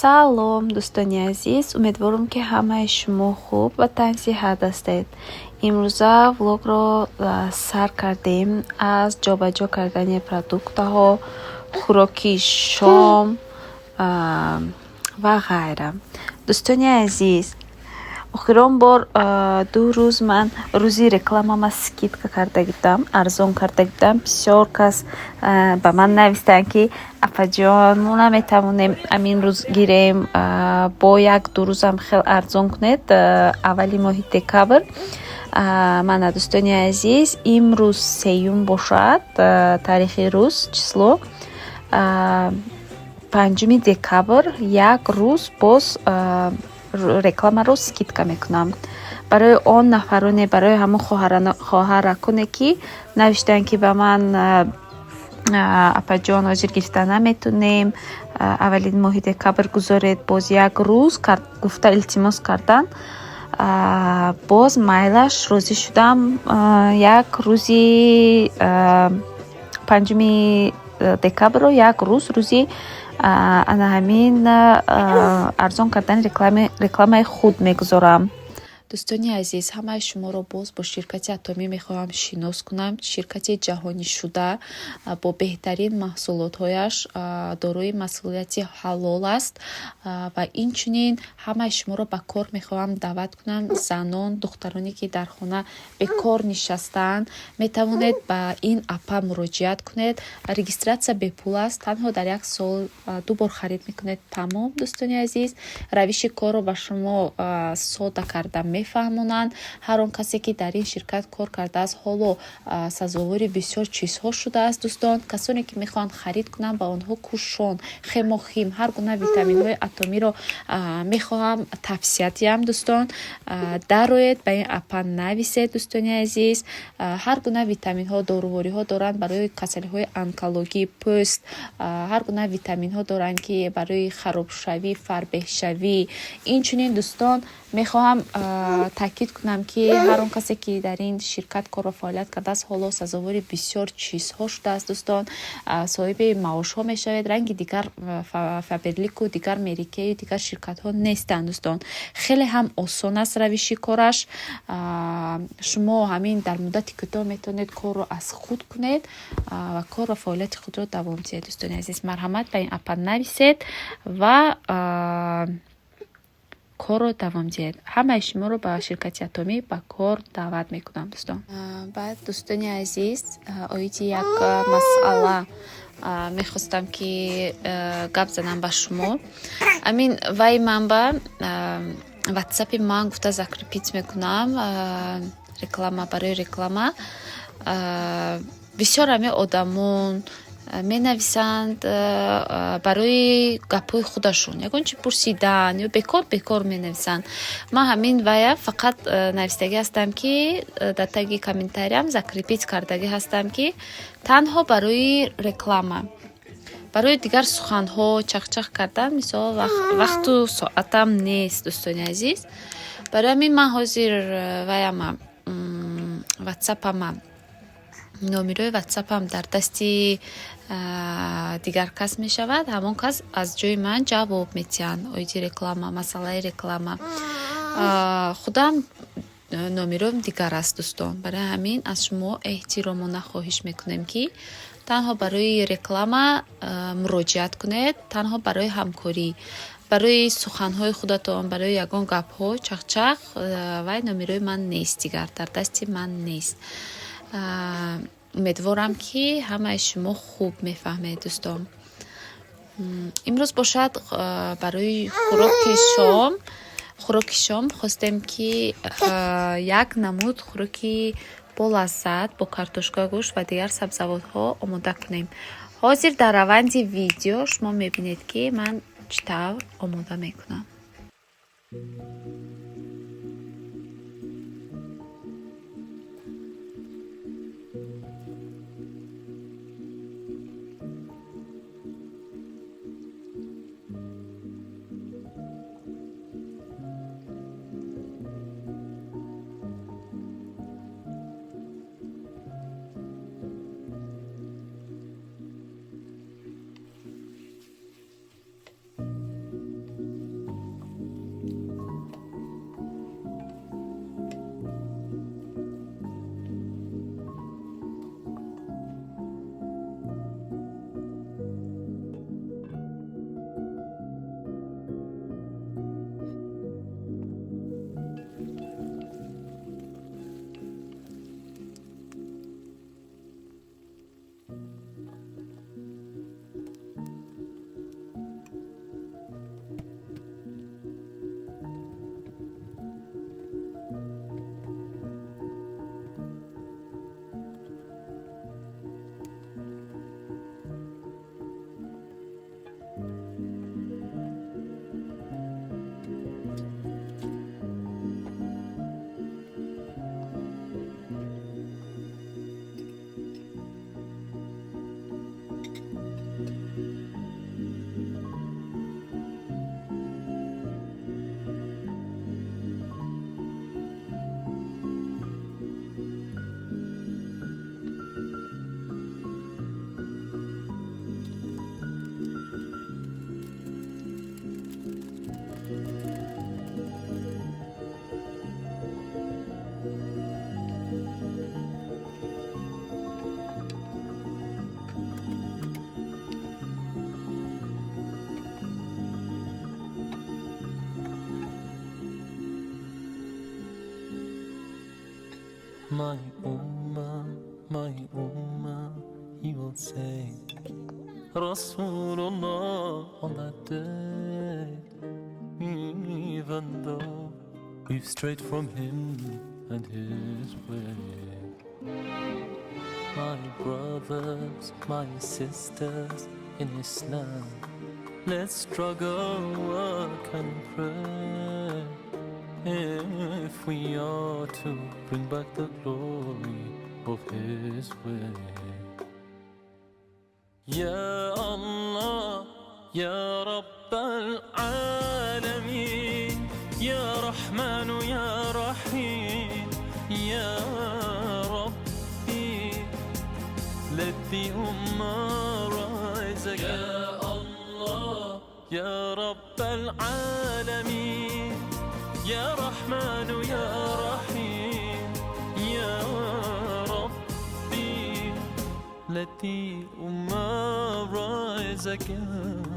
Салом, дӯстони азиз, умедворам, ки ҳамаи шумо хуб ва тансиҳат ҳастед. Имрӯза влогро сар кардем аз ҷобаҷо кардани продуктаҳо, хӯроки шом ва ғайра. Дӯстони азиз, охирон бор 2 рӯз ман рӯзи рекламама скидка карда будам, арзон карда будам. Бисёр кас ба ман навистанд, ки апаҷон, мо наметавонем амин рӯз гирем, бо як-ду рӯзам хел арзон кунед, аввали моҳи декабр. Мана, дӯстони азиз, имрӯз сеюм бошад, таърихи рӯз, число 5 декабр, як рӯз боз рекламаро скидка мекунам барои он нафароне, барои ҳамон хоҳараконе, ки навиштанд, ки ба ман: «Апаҷон, ҳозир гирифта наметонем, аввалин моҳи декабр гузоред боз як рӯз», гуфта илтимос кардан. Боз майлаш, розӣ шудам, як рӯзи 5 декабрро як рӯз, рӯзи ана ҳамин арзон кардани рекламаи худ мегузорам. Дӯстони азиз, ҳамаи шуморо боз бо ширкати Атомӣ мехоҳам шинос кунам. Ширкати ҷаҳонишуда бо беҳтарин маҳсулотҳояш, дорои масъулияти ҳалол аст ва инчунин ҳамаи шуморо ба кор мехоҳам даъват кунам. Занон, духтароне, ки дар хона бекор нишастаанд, метавонед ба ин апа муроҷиат кунед. Регистрация бепул аст, танҳо дар як сол ду бор харид мекунед, тамом. Дӯстони азиз, равиши корро ба шумо сода карда мефаҳмонанд. Ҳар он касе, ки дар ин ширкат кор кардааст, ҳоло сазовори бисёр чизҳо шудааст. Дӯстон, касоне ки мехоҳанд харид кунанд, ба онҳо кушон, хемохим, ҳар гуна витаминҳои атомиро мехоҳам тавсия диҳам. Дӯстон, дароед, ба ин апа нависед. Дӯстони азиз, ҳар гуна витаминҳо, дорувориҳо доранд барои касалиҳои онкологӣ, пӯст, ҳар гуна витаминҳо доранд, ки барои харобшавӣ, фарбеҳшавӣ. Инчунин, дӯстон, мехоҳам таъкид кунам, ки ҳар он касе, ки дар ин ширкат корро фаъолият кардааст, ҳоло сазовори бисёр чизҳо шудааст. Дӯстон, соҳиби маошҳо мешавед, ранги дигар Фаберлику, дигар Мерикею дигар ширкатҳо нестанд. Дӯстон, хеле ҳам осон аст равиши кораш. Шумо ҳамин дар муддати кӯтоҳ метавонед корро аз худ кунед ва кор ва фаъолияти худро давом диҳед. Дӯстони азиз, марҳамат, ба ин апа нависед ва корро давом диҳед. Ҳамаи шуморо ба ширкати Атомӣ ба кор даъват мекунам, дӯстон. Баъд, дӯстони азиз, оиди як масъала мехостам, ки гап занам ба шумо. Амин вай ман ба ватсапи ман гуфта закрепить мекунам реклама, барои реклама. Бисёр ҳами одамон менависанд барои гапҳои худашон, ягон чи пурсидан ё бекор бекор менависанд. Ман ҳамин вая фақат навистагӣ ҳастам, ки дар таги комментариям закрепить кардагӣ ҳастам, ки танҳо барои реклама, барои дигар суханҳо чахчах кардан, мисол, вақту соатам нест. Дӯстони азиз, барои ҳамин ман ҳозир ваяма, ватсапама, номерои ватсапам дар дасти дигар кас мешавад. Ҳамон кас аз ҷои ман ҷавоб метиҳанд оиди реклама, масъалаи реклама. Худам номероам дигар аст, дӯстон. Барои ҳамин аз шумо эҳтиромона хоҳиш мекунем, ки танҳо барои реклама муроҷиат кунед, танҳо барои ҳамкорӣ. Барои суханҳои худатон, барои ягон гапҳо, чахчах, вай номерои ман нест, дигар дар дасти ман нест. Умедворам, ки ҳамаи шумо хуб мефаҳмед, дӯстон. Имрӯз бошад, барои хӯроки шом хостем, ки як намуд хӯроки болаззат бо картошка, гӯшт ва дигар сабзавотҳо омода кунем. Ҳозир дар раванди видео шумо мебинед, ки ман чӣ тавр омода мекунам. My Ummah, my Ummah, he will say. Rasulullah on that day, even though we've strayed from him and his way. My brothers, my sisters in Islam, let's struggle, work and pray. If we are to bring back the glory of His way. يا الله يا رب العالمين يا رحمن يا رحيم يا ربي let the ummah rise again. يا الله يا رب العالمين يا رحمن يا رحيم يا ربي let the ummah rise again.